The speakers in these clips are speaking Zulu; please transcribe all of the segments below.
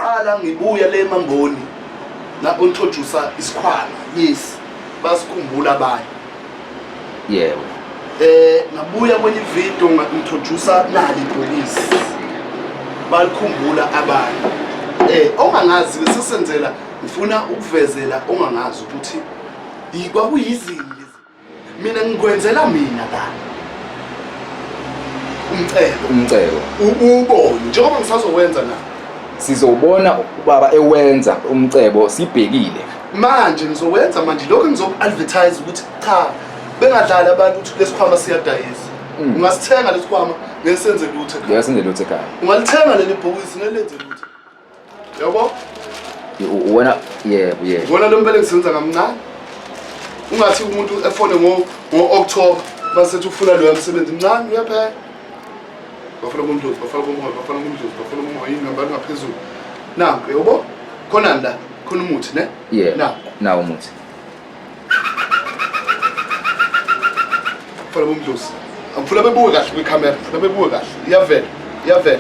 Qala ngibuya le Mamboni na introduce isikhwama. Yes. Basikhumbula abanye. Yebo. Ngabuya kwenye video nga introduce nali ibhokisi. Balikhumbula abanye. Ongangazi sesenzela ngifuna ukuvezela ongangazi ukuthi kwakuyizini lezi. Mina ngikwenzela mina la. Umcebo. Umcebo. Ubone njengoba ngisazowenza na. Sizobona ubaba ewenza umcebo sibhekile. Manje ngizowenza manje lokho ngizoku-advertise ukuthi cha bengadlali abantu ukuthi lesikhwama siyadayisa. Ungasithenga lesikhwama ngeke senze lutho ekhaya. Ngeke senze lutho ekhaya. Ungalithenga leli bhokisi ngeke lenze lutho. Yabo? Wena yebo yebo. Wona lo mpela ngisebenza kamncane. Ungathi umuntu efone ngo ngo-October basethi ufuna loya msebenzi mncane uyaphela. Bafuna bomdlozi, bafuna bomoya, bafuna bomdlozi, bafuna bomoya yini ngambani ngaphezulu. Nanku yabo? Khona la, khona umuthi ne? Yeah. Nanku. Nawo umuthi. Bafuna bomdlozi. Angifuna bebuke kahle kwikhamera, ngifuna bebuke kahle. Iyavela, iyavela.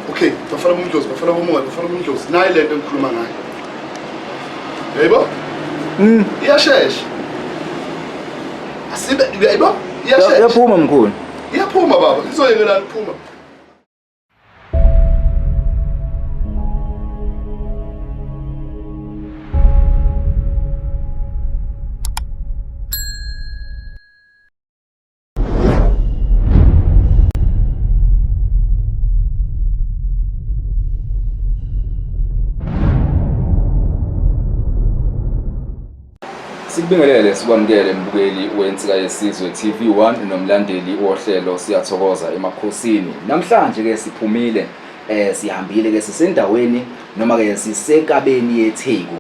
Okay, bafana bomdlozi, bafana bomoya, bafana bomdlozi. Nayi lento engikhuluma ngayo. Yebo? Iyashesha. Asibe yebo? Iyashesha. Iyaphuma mkhulu. Iyaphuma baba, izoyekelani ukuphuma. Sikubingelele sikwamukele mbukeli weNsika Yesizwe TV1 nomlandeli wohlelo Siyathokoza emakhosini. Namhlanje ke siphumile sihambile ke sisendaweni noma ke sisenkabeni yeTheku.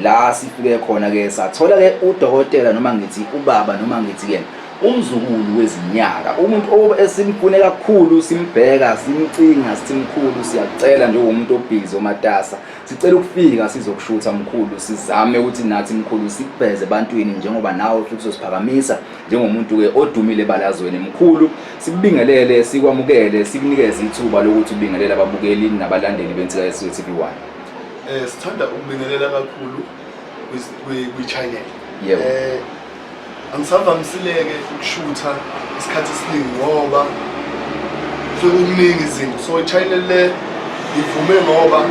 La sifike khona ke sathola ke udokotela noma ngithi ubaba noma ngithi ke umzukulu wezinyanga, umuntu esimfune kakhulu, simbheka simcinga sithi mkhulu siyacela njengomuntu obhizi omatasa, sicela ukufika sizokushutha mkhulu, sizame ukuthi nathi mkhulu sikubheze ebantwini njengoba nawe futhi uzosiphakamisa njengomuntu ke odumile ebalazweni. Mkhulu sikubingelele, sikwamukele, sikunikeze ithuba lokuthi ubingelele ababukeli nabalandeli beNsika Yesizwe TV1. Sithanda ukubingelela kakhulu kwi-channel. Yebo. Angisavamisileke ukushutha isikhathi esiningi ngoba sekukuningi izinto, so i-channel le ngivume ngoba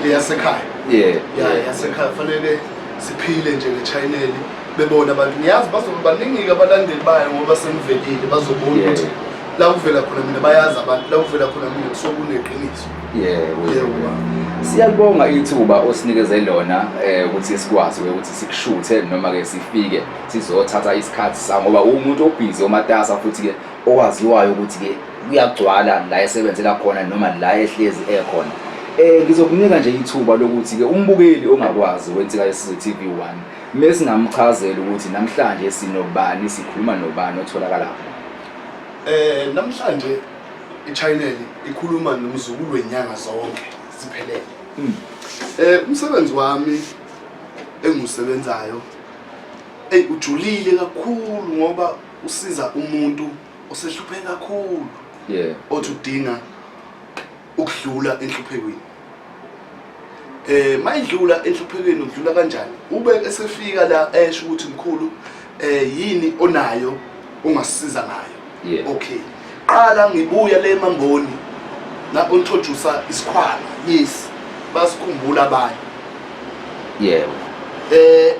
eyasekhaya. Yeah. Ya, yasekhaya fanele siphile nje nge-channel, bebona abantu. Ngiyazi bazobe baningi-ke abalandeli bayo ngoba sengivelile, bazobona ukuthi la kuvela khona mina bayazi abantu, la kuvela khona mina kusuke kuneqiniso. Yebo. Yebo. Siyalibonga ithuba osinikeze lona ukuthi sikwazi ukuthi sikushuthe noma ke sifike sizothatha isikhathi sa ngoba umuntu obhizi omatasa futhi ke owaziwayo ukuthi ke kuyagcwala la esebenzela khona noma la ehlezi ekhona. Ngizokunika nje ithuba lokuthi ke umbukeli ongakwazi weNsika Yesizwe TV1 mesingamchazela ukuthi namhlanje sinobani, sikhuluma nobani otholakala khona. Namhlanje i-channel ikhuluma nomzukulu wenyanga zonke siphelele. Umsebenzi wami engiwusebenzayo ujulile kakhulu ngoba usiza umuntu osehlupheke kakhulu. Othi udinga ukudlula enhluphekweni. Mayidlula enhluphekweni udlula kanjani? Ube esefika la esho ukuthi mkhulu yini onayo ongasisiza ngayo. Okay. Qala ngibuya le Mamboni na introduce isikhwama. Yes. Basikhumbula abanye. Yebo.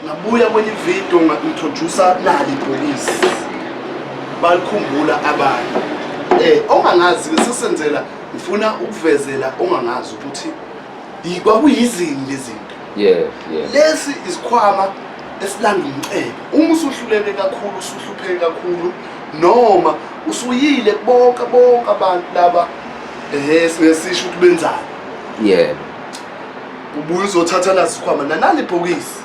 Ngabuya kwenye video nga introduce nali ibhokisi. Balikhumbula abanye. Ongangazi sesenzela ngifuna ukuvezela ongangazi ukuthi kwakuyizini lezi zinto. Yeah. Lesi isikhwama esilanda umcebo. Uma usuhluleke kakhulu, usuhlupheke kakhulu noma usuyile bonke bonke abantu laba singesisho ukuthi benzani. Yebo. Ubuye uzothatha la sikhwama nanali ibhokisi.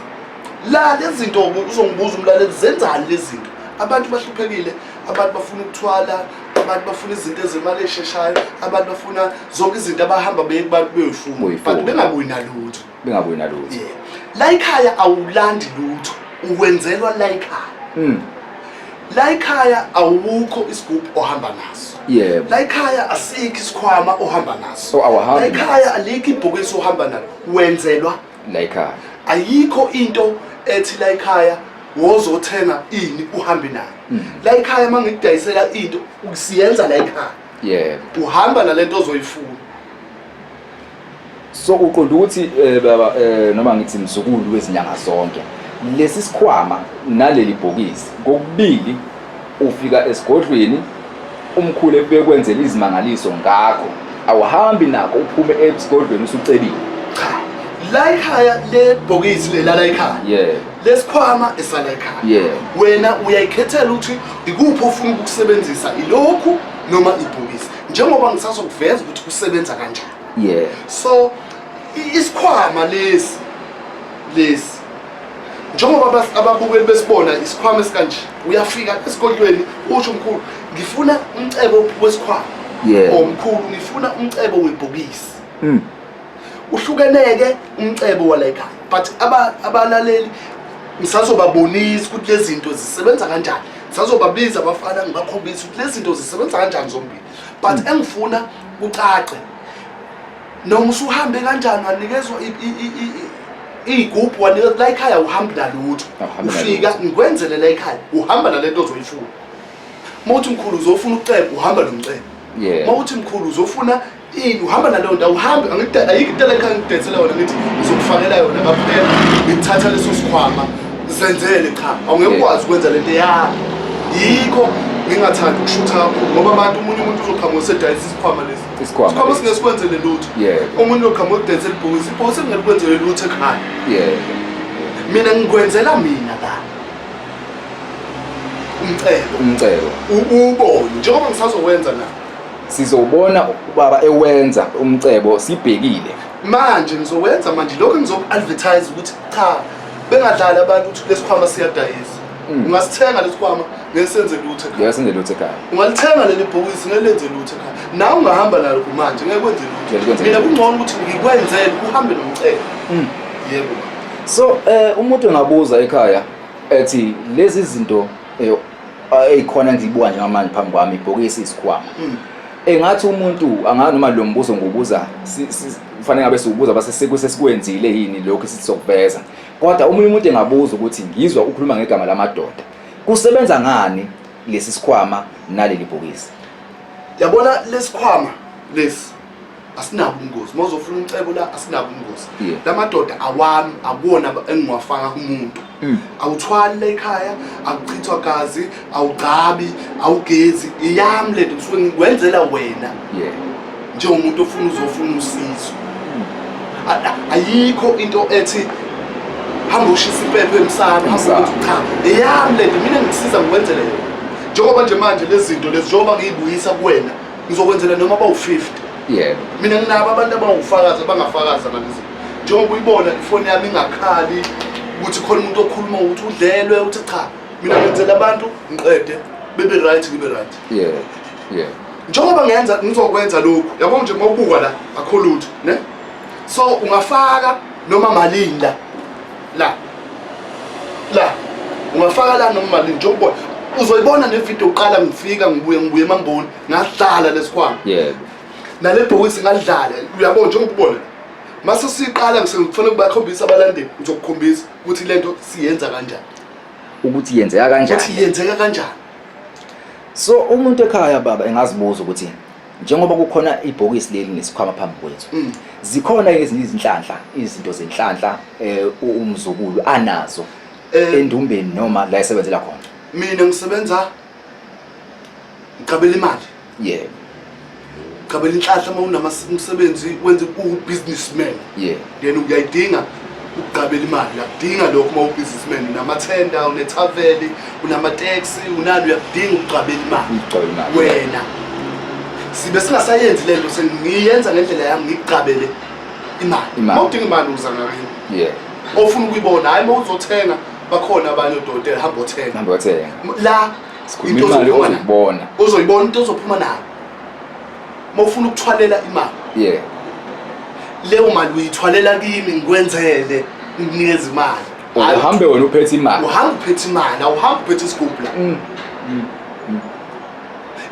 La lezi zinto uzongibuza umlaleli zenzani lezi zinto. Abantu bahluphekile, abantu bafuna ukuthwala, abantu bafuna izinto ezemali esheshayo, abantu bafuna zonke izinto abahamba beye kubantu beyoyifuna. Boyifuna. But bengabuyi nalutho. Bengabuyi nalutho. Yeah. La ekhaya awulandi lutho, uwenzelwa la ekhaya. La ekhaya awukho isigubhu ohamba naso. Yebo. La ekhaya asikho isikhwama ohamba naso. So awuhambi La ekhaya alikho ibhokisi ohamba nalo. Wenzelwa la ekhaya. Ayikho into ethi la ekhaya wozothenga ini uhambe nayo. La ekhaya uma ngikudayisela into siyenza la ekhaya. Yebo. Uhamba nalento ozoyifuna. So uqonda ukuthi baba noma ngithi mzukulu wezinyanga zonke lesi sikhwama naleli bhokisi kokubili ufika esigodlweni umkhulu ebekwenzela izimangaliso ngakho awuhambi nakho uphume esigodlweni usucebile. Cha, la ekhaya le bhokisi lela la ekhaya. Yebo. Lesikhwama esala ekhaya. Yebo. Wena uyayikhethela ukuthi ikuphi ofuna ukukusebenzisa, ilokhu noma ibhokisi, njengoba ngisazokuveza ukuthi kusebenza kanjani. Yebo. So isikhwama lesi njengoba ababukeli besibona isikhwama esikanje, uyafika esigodlweni usho mkhulu ngifuna umcebo wesikhwama. Yebo. O mkhulu ngifuna umcebo webhokisi. Uhlukeneke umcebo wala ekhaya, but abalaleli ngisazobabonisa ukuthi lezi zinto zisebenza kanjani, ngisazobabiza abafana ngibakhombise ukuthi lezi zinto zisebenza kanjani zombili. But engifuna kucace, noma usuhambe kanjani wanikezwa iy'gubhu, wanikezwa la ekhaya uhambi nalutho. Awuhambi nalutho. Ufika ngikwenzele la ekhaya, uhamba nalento ozoyifuna. Uma uthi mkhulu uzofuna ucebo, uhamba nomcebo. Yebo. Uma uthi mkhulu uzofuna ini, uhamba naleyo nto, awuhambi. Ayikho into la ekhaya ngidayisela yona ngithi ngizokufakela yona kaphela, ngithatha leso sikhwama zenzele. Cha, awungeke ukwazi ukwenza lento yakho. Yikho ngingathandi ukushutha kakhulu, ngoba abantu omunye umuntu uzoqhamuka usedayisa isikhwama lesi. Isikhwama Isikhwama lesi. singesikwenzele lutho. Yebo. Omunye uyoqhamuka ukudayisela ibhokisi, ibhokisi lingelikwenzele lutho ekhaya. Yebo. Mina ngikwenzela mina la umcebo. Umcebo. Ubone njengoba ngisazowenza na. Sizobona ubaba ewenza umcebo sibhekile. Manje ngizowenza manje lokho, ngizoku-advertise ukuthi cha, bengadlali abantu ukuthi lesikhwama siyadayisa. Ungasithenga lesikhwama ngeke senze lutho ekhaya. Ngeke senze lutho ekhaya. Ungalithenga leli bhokisi ngeke lenze lutho ekhaya. Nawe ungahamba nalo manje ngeke kwenze lutho. Ngeke kwenze Mina lutho. kungcono ukuthi ngikwenzele uhambe nomcebo. Yebo. So umuntu engabuza ekhaya ethi lezi zinto eyikhona ngizibuka njengamanje phambi kwami, ibhokisi, isikhwama. Engathi umuntu anga noma lo mbuzo ngubuza kufanele ngabe siwubuza base sesikwenzile yini lokho esizokuveza. Kodwa omunye umuntu engabuza ukuthi ngizwa ukhuluma ngegama lamadoda, kusebenza ngani lesi sikhwama naleli bhokisi? Yabona lesikhwama lesi asinabo ubungozi. Uma uzofuna umcebo la asinabo ubungozi. Lamadoda awami, akuwona engiwafaka kumuntu. Awuthwali la ekhaya, akuchithwa gazi, awugcabi, awugezi. Iyami lento ngisuke ngikwenzela wena. Njengomuntu ofuna uzofuna usizo. Ayikho into ethi hamba ushisa impepho emsamo, hamba Emsamo. ukuthi cha, eyami lento mina ngikusiza ngikwenzele yona. Njengoba nje manje lezi zinto lezi njengoba ngiyibuyisa kuwena, ngizokwenzela noma bawu-50. Mina nginabo abantu abangufakazi abangafakaza ngalezi zinto. Njengoba uyibona ifoni yami ingakhali ukuthi khona umuntu okhuluma ukuthi udlelwe, uthi cha, mina ngenzela abantu ngiqede bebe right, ngibe right. Njengoba ngizokwenza lokhu, yabo nje mawubuka la akho lutho, ne? So ungafaka noma malini la. La. La. Ungafaka la noma malini njengoba uzoyibona ne video uqala ngifika ngibuye emamboni ngadlala lesikhwama. Nale bhokisi ngalidlala, uyabona njengoba ubona. Mase siqala ngifuna ukubakhombisa abalandeli, ngizokukhombisa ukuthi lento siyenza kanjani. Ukuthi yenzeka kanjani. Ukuthi yenzeka kanjani. So umuntu ekhaya baba engazibuza ukuthi njengoba kukhona ibhokisi leli nesikhwama phambi kwethu, zikhona ezinye izinhlanhla, izinto zenhlanhla umzukulu anazo endumbeni noma la esebenzela khona? Mina ngisebenza ngicabela imali. Ngicabela inhlanhla uma unamsebenzi wenze u-businessman. Then uyayidinga ukugqabela imali, uyakudinga lokho uma u-businessman, unamathenda, unethaveli, unamateksi, unani, uyakudinga ukugqabela imali. Ukugqabela imali. Wena sibe singasayenzi lento, sengiyenza ngendlela yami, ngikugqabele imali. Imali. Uma udinga imali uza ngakini. Ofuna ukuyibona, hayi uma uzothenga bakhona abanye odokotela, hamba othenga. Hamba othenga. La Sikhuluma into imali ozophuma nayo. ozoyibona. Uzoyibona into ozophuma nayo. Uma ufuna ukuthwalela imali. Leyo mali uyithwalela kimi, ngikwenzele, ngikunikeze imali. Uhambe wena uphethe imali. Uhambe uphethe imali, awuhambe uphethe isigubhu la.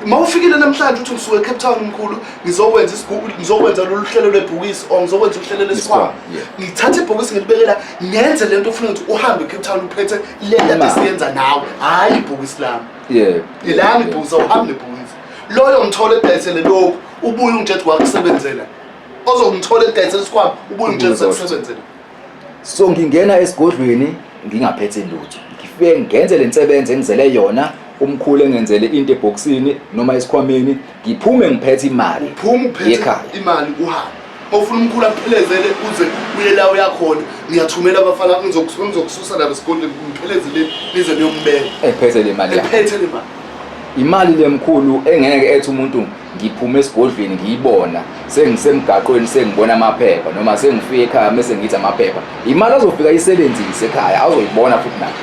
Uma ufikile namhlanje uthi ngisuke eCape Town mkhulu, ngizokwenza isigubu, ngizokwenza lolu hlelo lwebhokisi or ngizokwenza uhlelo lesikhwama, ngithathe ibhokisi ngilibekela, ngenze lento ofuna ukuthi uhambe eCape Town uphethe le nto esiyenza nawe, hhayi ibhokisi lami. Elami ibhokisi, awuhambi nebhokisi. Loyo ngithole edayisele lokhu, ubuye ungitshela ukuthi wakusebenzela. Ozongithola edayisele isikhwama, ubuye ungitshela ukuthi wakusebenzela. So ngingena esigodlweni ngingaphethe lutho, ngifike ngenze le nsebenzo engizele yona, umkhulu engenzele into ebhokisini noma esikhwameni, ngiphume ngiphethe imali. Uphume uphethe Yekhaya. imali uhambe. Uma ufuna umkhulu akuphelezele uze uye la uyakhona, ngiyathumela abafana, ngizokususa laba esigodlweni, ngiphelezele nize niyombeka. Ephethe le mali yakhe. Ephethe le mali. Imali lemkhulu engeke ethi umuntu ngiphume esigodlweni ngiyibona sengisemgaqweni sengibona amaphepha noma sengifike ekhaya mese ngithi amaphepha, imali azofika ayisebenzise ekhaya, azoyibona futhi naye.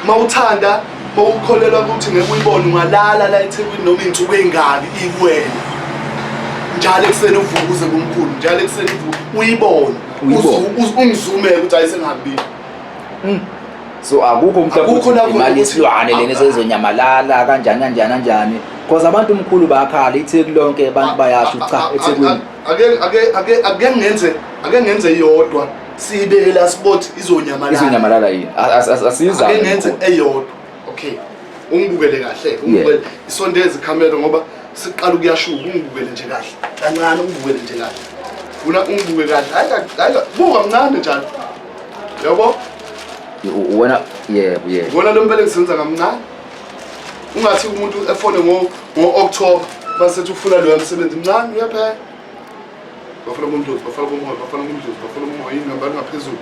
Mawuthanda, mawukholelwa ukuthi ngeke uyibone, ungalala la eThekwini noma iy'nsuku ey'ngaki ikuwena. Njalo ekuseni uvuke uze kumkhulu, njalo ekuseni uvuke uyibone. Uyibone. Ungizumeke ukuthi hayi sengihambile. So akukho mhlawumbe Akukho ukuthi lapho imali ukuthi- isilwane lena esezonyamalala kanjani kanjani kanjani, because abantu mkhulu bayakhala iTheku lonke, abantu bayasho cha eThekwini. Ake ngenze iyodwa, siyibeke la spot, izonyamalala. Izonyamalala yini? Asizame. Ake ngenze mkhulu. eyodwa. Okay, ungibukele kahle, ungibukele, isondeze ikhamera ngoba siqala ukuyashuka, ungibukele nje kahle kancane, ungibukele nje kahle, funa ungibuke kahle. Hayi hayi, buka mncane njalo, yabo. Wena, yebo yebo. Ubona lo mpela ngisenza kamncane, ungathi umuntu efone ngo-October basethi ufuna loya msebenzi mncane, uyaphela. Bafana bomdlozi, bafana bomoya, bafana bomdlozi, bafana bomoya, yini ngambani ngaphezulu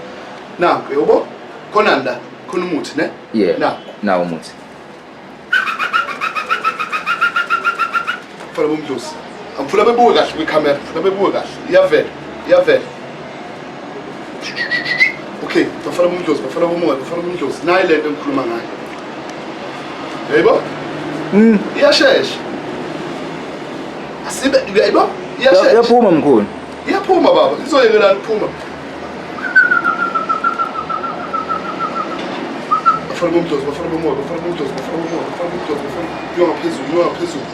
nanku, yabo, khona la khona umuthi ne. Yebo. Nanku. Nawo umuthi. Bafana bomdlozi, angifuna bebuke kahle kwikhamera, ngifuna bebuke kahle, iyavela, iyavela. Okay, bafana bomdlozi, bafana bomoya, bafana bomdlozi, nayi lento engikhuluma ngayo, yebo. Iyashesha, asibe, yebo, iyashesha. Iyaphuma mkhulu. Iyaphuma baba, izoyekelani ukuphuma? Bafana bomdlozi, bafana bomoya, bafana bomdlozi, bafana bomoya, bafana bomdlozi, bafana, kuyo ngaphezulu, kuyo ngaphezulu.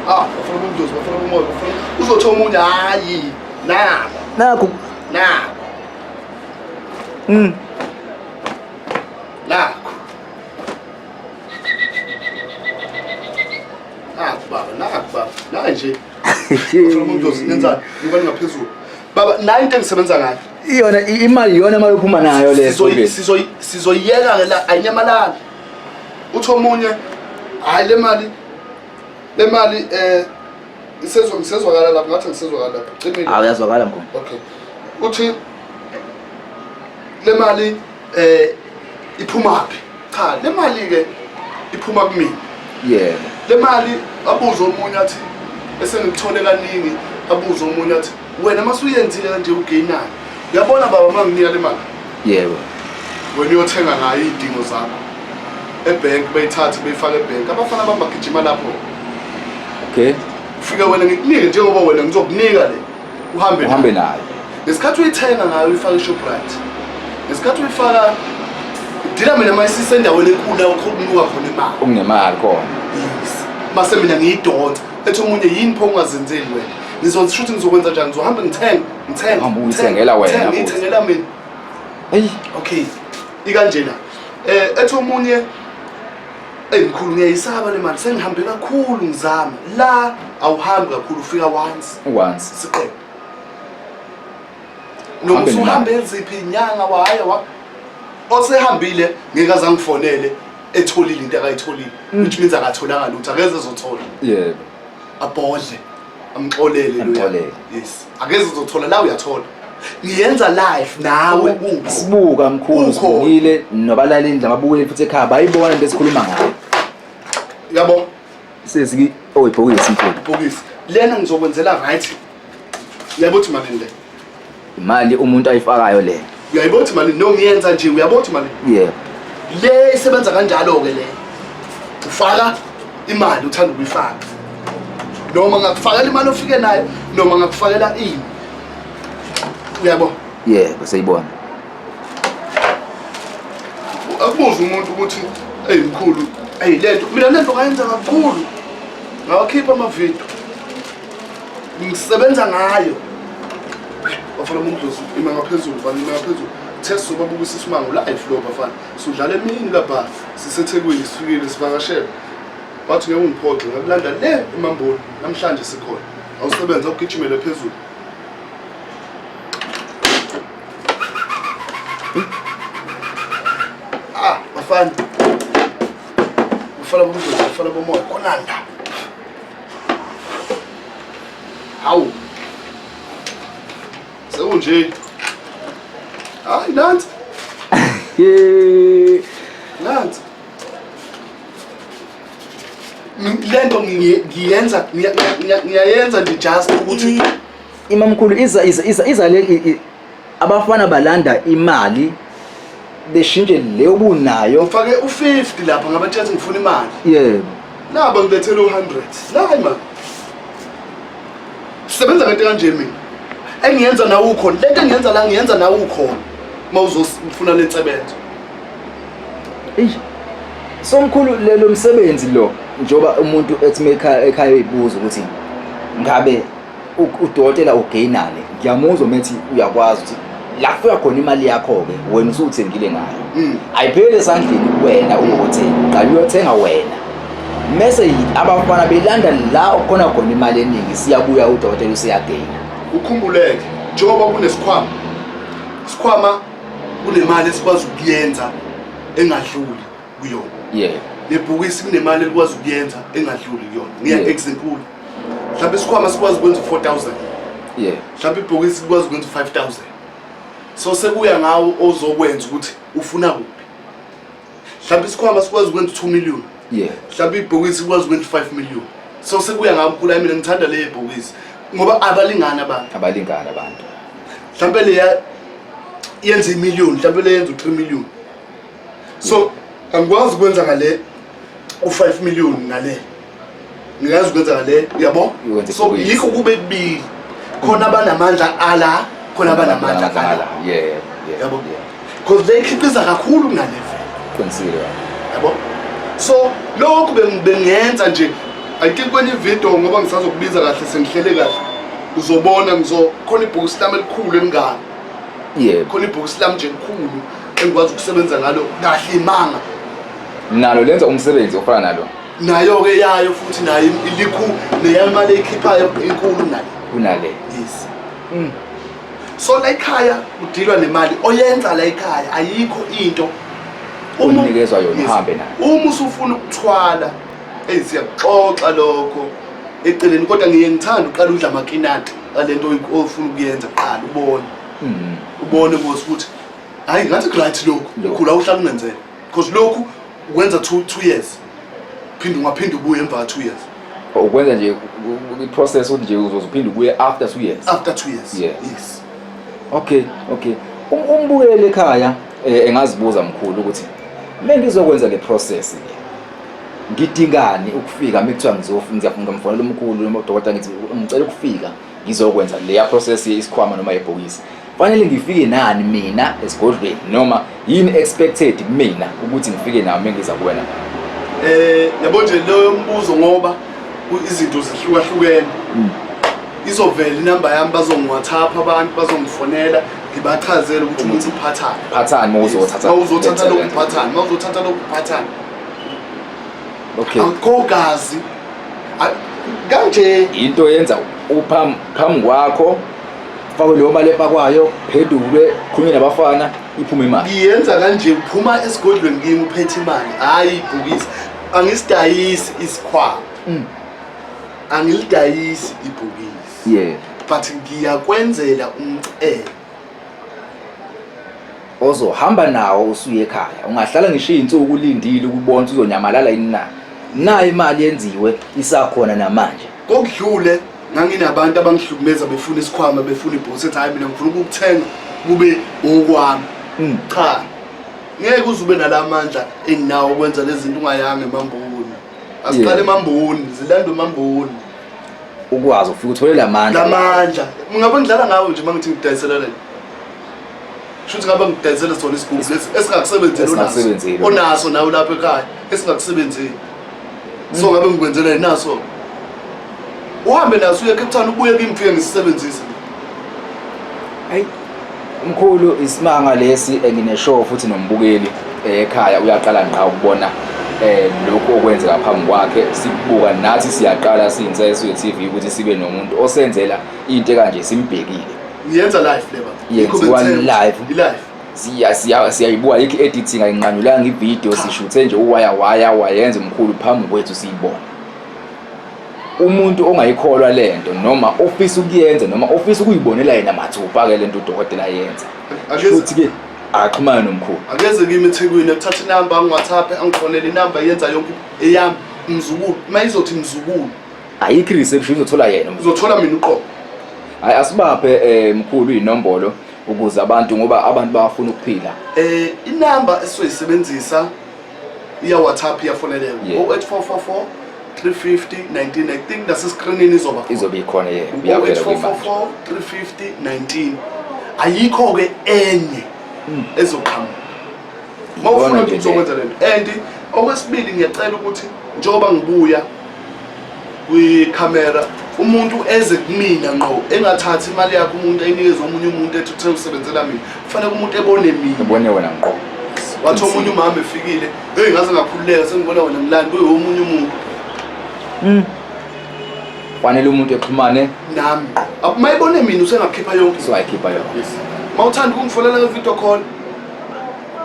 Ah, bafana bomdlozi, bafana bomoya, bafana, uzothi omunye hayi nabo. Nakho. Nabo. Nakho. Nakho baba, nakho baba, nanje. Bafana bomdlozi, nenzani? Yukani ngaphezulu. Baba, nayi into engisebenza ngayo. Iyona imali, iyona imali ophuma nayo le esigodlweni. Sizoyiyeka ke la, ayinyamalali. Uthi omunye hayi le mali, le mali isezwa, ngisezwakala lapho, ngathi ngisezwakala lapho. Cimile. Hawu, uyazwakala mkhulu. Okay. Uthi le mali iphuma phi? Cha, le mali ke iphuma kumina. Yebo. Le mali abuze omunye athi esengikuthole kaningi, abuze omunye athi wena masuyenzile kanje ugainani? Uyabona baba, manginika le mali. Yebo. Wena uyothenga ngayo izidingo zakho ebank, beyithathe beyifake ebank, abafana bamagijima lapho. Okay. Ufike wena ngikunike njengoba wena ngizokunika le, uhambe nayo. Uhambe nayo. Ngesikhathi uyithenga ngayo uyifaka eShoprite, ngesikhathi uyifaka dila mina mayisisendaweni enkulu la ukunuka khona imali, Okunemali khona. Yes, mase mina ngiyidonsa, ethi omunye yini pho ungazenzeli wena? Ngizonza ukuthi ngizokwenza njani, ngizohamba ngithenge, ngithenge, Uhambe uyithengela wena ngithenge, futhi. ngiyithengela mina. Hey. Okay, ikanjena. Ethi omunye ey mkhulu ngiyayisaba le mali, sengihambe kakhulu ngizama la. Awuhambi kakhulu, ufika once. Once. Siqede. Noma Uhambe nemali. usuhambe eziphi inyanga waya wa osehambile ngeke azangifonele etholile into akayitholile, which means akatholanga lutho, akeze ezothola. Yebo. Abhodle, amxolele loya. Amxolele. Yes, akeze ezothola la, uyathola, ngiyenza live nawe ukho. Sibuka mkhulu. Ukhona. Sibukile nobalaleli nababukeli futhi ekhaya bayibona into esikhuluma ngayo. Yabo. Sesiki oh ibhokisi mkhulu. Ibhokisi lena ngizokwenzela right. Uyayibona ukuthi malini le? Imali umuntu ayifakayo le. Uyayibona ukuthi malini? No, ngiyenza nje, uyabona ukuthi malini? Yebo. Le isebenza kanjalo ke le. Ufaka imali uthanda ukuyifaka. Noma ngakufakela imali ofike nayo, noma ngakufakela ini. Uyabo? Yebo, seyibona. Abuze umuntu ukuthi eyi mkhulu, eyi lento mina lento ngayenza kakhulu. Ngawakhipha amavidiyo. Ngisebenza ngayo. Bafana bomdlozi ima ngaphezulu, bafana ima ngaphezulu. Test sobabukisa isimango live lo bafana. Sudlala emini lapha siseThekwini sifikile sivakashele. Wathi ngeke ungiphoxe ngakulanda le eMamboni namhlanje sikhona. Awusebenza ugijimele phezulu. Ah, bafana. Bafana bomdlozi, bafana bomoya, konanda. Hawu. Sekunje. Hayi nansi. Nansi. Lento ngiyenza ngiyayenza nje just ukuthi Imamkhulu iza iza iza iza le abafana balanda imali beshintshe le obunayo. Ngifake u50 lapha ngabatshela ngifuna imali. Yebo. Naba ngilethele u100. Nayi man. Sebenza ngento kanje mina. Engiyenza nawe ukhona. Lento engiyenza la ngiyenza nawe ukhona. Mawuzofuna lensebenzo. Eish. Somkhulu lelo msebenzi lo njoba umuntu ethi mekhaya ekhaya eyibuza ukuthi ngabe udokotela ugeyinani ngiyamuzwa methi uyakwazi ukuthi la kufika khona imali yakho-ke wena usuwuthengile ngayo mm. ayipheli esandleni wena ungothengi uqala uyothenga wena mese abafana belanda la okhona khona imali eningi siyabuya udokotela useyageyina ukhumbuleke njengoba kunesikhwama isikhwama kunemali esikwazi ukuyenza engadluli kuyona yebo nebhokisi kunemali elikwazi ukuyenza engadluli kuyona ngiya example mhlawumbe isikhwama sikwazi ukwenza u-4000 yebo mhlawumbe ibhokisi likwazi ukwenza u-5000 so sekuya ngawo ozokwenza ukuthi ufuna kuphi mhlawumbe isikhwama sikwazi ukwenza u-2 million yebo mhlawumbe ibhokisi likwazi ukwenza u-5 million so sekuya ngawo mkhulu mina ngithanda le bhokisi ngoba abalingani abantu abalingani abantu mhlawumbe leya yenza imillion mhlawumbe le yenza u-3 million so angikwazi ukwenza ngale u-5 million ngale ngikazi ukwenza ngale uyabo so yikho kube kubili khona abanamandla ala khona abanamandla ala yeah yabo because le ikhiqiza kakhulu kunale vele qinisile yabo so lokhu bengiyenza nje i think kwenye ivideo ngoba ngisazokubiza kahle sengihlele kahle uzobona ngizo khona ibhokisi lami elikhulu elingaka yebo khona ibhokisi lami nje elikhulu engikwazi ukusebenza ngalo kahle imanga nalo lenza umsebenzi ofana nalo nayo-ke yayo futhi nayo ilikhu neyamali eyikhiphayo inkulu nale kunale yes mm. so la ekhaya udilwa nemali oyenza la ekhaya ayikho into unikezwa yona uhambe nayo uma usufuna ukuthwala eyi siyakuxoxa lokho eceleni kodwa ngiye ngithanda uqala udla amakinati alento ofuna ukuyenza kuqala ubone mm. ubone ukuthi hayi ngathi ku-right lokhu khula uhlala ungenzela because lokhu ukwenza 2 years phinde ungaphinde ubuye emva ka 2 years ukwenza nje i-process ukuthi nje uzophinde ubuye after 2 years after 2 years yeah. yes okay okay um, umbukeli ekhaya eh, engazibuza mkhulu ukuthi mengizokwenza le process le ngidingani ukufika mekuthiwa ngizofuna ngiyafuna ngimfonela umkhulu noma udokotela ngithi ngicela ukufika ngizokwenza leya process yesikhwama noma yebhokisi fanele ngifike nani mina esigodlweni noma yini expected kumina ukuthi ngifike nayo mengiza kuwena eh yabo nje loyo mbuzo ngoba izinto zihlukahlukene mm. izovela inamba yami bazongiwhatsapp abantu bazongifonela ngibachazele ukuthi umuntu uphathani phathani uma uzothatha uma uzothatha lokhu uphathani uma uzothatha lokhu uphathani okay akukho gazi kanje into yenza uphambi phambi kwakho fakwe leyo mali efakwayo phendulwe khulunywe nabafana iphume imali ngiyenza kanje uphuma esigodlweni kimi uphethe imali hhayi ibhokisi angisidayisi isikhwama mm. angilidayisi ibhokisi yeah but ngiyakwenzela umcebo ozohamba nawo usuye ekhaya ungahlala ngisho izinsuku ulindile ukubona ukuthi uzonyamalala yini na nayo imali yenziwe isakhona namanje kokudlule nganginabantu abangihlukumeza befuna isikhwama befuna ibhosi ethi hayi mina ngifuna ukukuthenga kube okwami mm. cha ngeke uze ube nalamandla enginawo ukwenza lezi zinto ungayanga emamboni asiqale emamboni zilandwe emamboni ukwazi ufike uthole lamandla lamandla ngabe ngidlala ngawo nje uma ngithi ngidayisela lena Shuthi ngabe ngidayisele sona isigubhu lesi esingakusebenzeli onaso. Esingakusebenzeli. Onaso nawe lapha ekhaya esingakusebenzeli. So ngabe ngikwenzela naso. Uhambe naso uye eCape Town ubuye kimi ngifike ngisisebenzise. Ayi mkhulu isimanga lesi engineshow futhi nombukeli ekhaya uyaqala ngqa ukubona lokhu okwenzeka phambi kwakhe sibuka nathi siyaqala siyinseswe TV ukuthi sibe nomuntu osenzela into ekanje simbhekile. Ngiyenza live le baba. Yenziwa live. I-live. Siya siya siyayibuka yikho editing ayinqanyulanga ivideo sishuthe nje uwaya waya wayenza umkhulu phambi kwethu siyibona. Umuntu ongayikholwa lento noma ofisa ukuyenza noma ofisa ukuyibonela yena mathupha ke lento udokotela ayenza. Futhi ke axhumane nomkhulu. Akeze kimi eThekwini athathe inamba angiWhatsApp angifonele inamba yenza yonke eyami mzukulu. Mayizothi mzukulu. Ayikho i-reception uzothola yena. Uzothola mina uqobo. Hayi asibaphe mkhulu inombolo ukuze abantu ngoba abantu bayafuna ukuphila. Inamba esizoyisebenzisa iya WhatsApp iyafoneleka. 08444 350 19 I think nase screenini izoba khona. Izobe ikhona yebo. Iyavela kuyimanje. 08444 350 19. Ayikho ke enye ezoqhamuka. Mawufuna ukuthi uzokwenza lento. And okwesibili ngiyacela ukuthi njengoba ngibuya kwikhamera umuntu eze kumina ngqo engathathi imali yakhe umuntu ayinikeze omunye umuntu ethi uthe usebenzela mina. Kufanele umuntu ebone mina. Ebone wena ngqo. Wathi omunye umama efikile, hey ngaze ngakhululeka sengibona wena ngilandi kuye omunye umuntu. Fanele umuntu exhumane nami ngqo. Mayibone mina usengakhipha yonke. Usengayikhipha yonke. Yes. Mawuthanda ukungifonela nge-video call.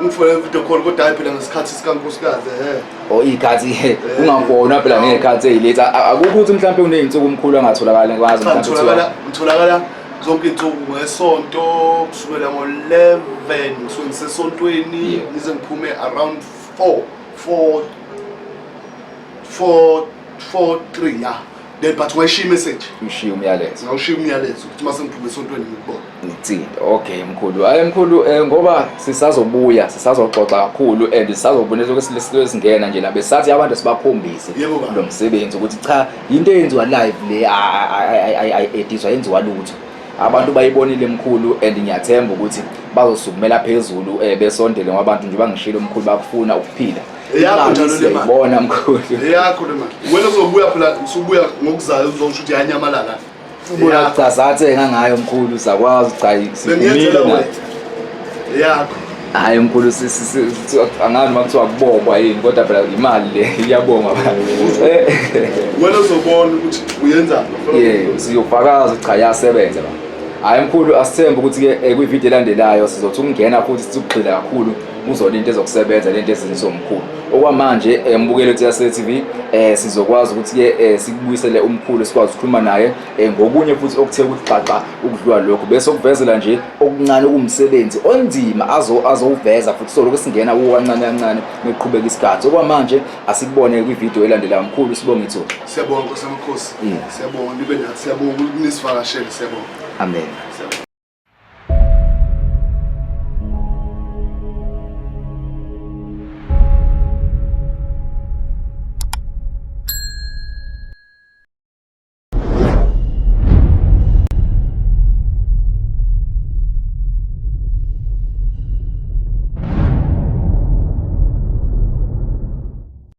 Ngifonela nge-video call kodwa hayi phela ngesikhathi sikankosikazi ehe. Oh ikhathi ungabonwa phela ngekhathi eziletha akukho ukuthi mhlawumbe uneyinsuku umkhulu angatholakala ngikwazi mhlawumbe ngitholakala ngitholakala zonke insuku ngesonto kusukela ngo-11 ngisuke ngisesontweni ngize ngiphume around 4 4 4 4 3 ya then but wayishiya imessage ushiya umyalezo ngawushiya umyalezo ukuthi mase ngiphume esontweni ngikubona ngithinte okay mkhulu hayi mkhulu ngoba sisazobuya sisazoxoxa kakhulu and sisazobonisa ukuthi lesingena nje la besathi abantu sibakhombise lo msebenzi ukuthi cha into eyenziwa live le ayedizwa yenziwa lutho abantu bayibonile mkhulu and ngiyathemba ukuthi bazosukumela phezulu besondele ngoba abantu nje bangishilo mkhulu bakufuna ukuphila Eyakho njalo le mali. Siyayibona mkhulu. Eyakho le mali. Wena uzobuya phela usubuya ngokuzayo uzosho ukuthi yanyamalala. Ubona cha sathenga ngayo mkhulu sakwazi cha Bengiyenzela siphumile. wena. Eyakho. Hayi mkhulu angazi uma kuthiwa kubongwa yini kodwa phela imali le iyabongwa. Wena uzobona ukuthi uyenzani. Yebo siyofakaza cha yasebenza la. Hayi mkhulu asithembe ukuthi ke kwivideo elandelayo sizothi ukungena futhi sikugxila kakhulu kuzona into ezokusebenza lento eziniswa umkhulu. Okwamanje mbukeli wethu yase TV sizokwazi ukuthi ke sikubuyisele umkhulu sikwazi ukukhuluma naye ngokunye futhi okuthe ukuthi xaxa ukudlula lokho bese ukuvezela nje okuncane kumsebenzi onzima azowuveza futhi soloko singena kuwo kancane kancane meqhubeka isikhathi. Okwamanje asikubone kwivideo elandelayo mkhulu sibonge ithuba. Siyabonga Nkosi yamakhosi. Siyabonga nibe nathi siyabonga ukuthi nisivakashele siyabonga. Amen. Siyabonga.